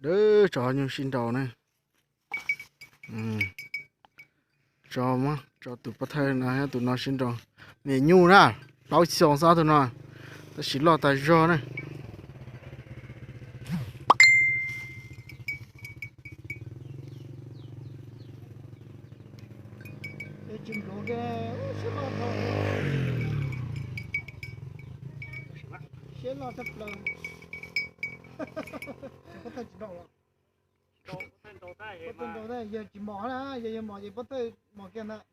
Tso nyuj sib nraus na. Tso, tso tus pov thawj no, tus no sib nraus. Niam nyuj na, plaub xyoos xwb tus no, tab sis loj tas zog na. Siab loj tshaj plaws. Pov thawj tsis nraus los. Pov thawj nraus, yawg tsis mos na, yawg, yawg mos ces pov thawj mos kiag ntag.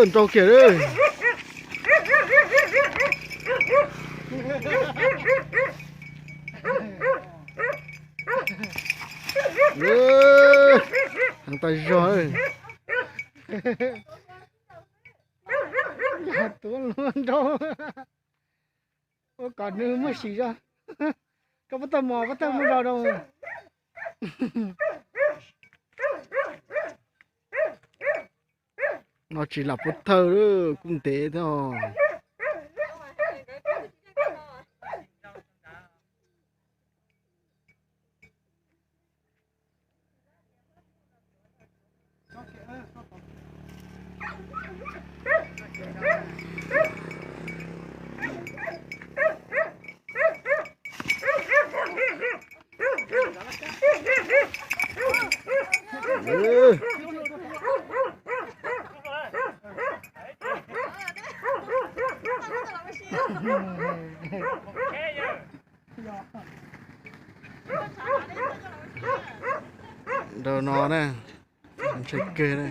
Nrau kiag li. Heev tas zog. Yog tus luag nrau. Ua kom nws muaj sim zog. Koj pov thawj mos, pov thawj muab zog rau. No tsis lam pov thawj kuj ntev thiab. Nrau no na, ntshe kawg na.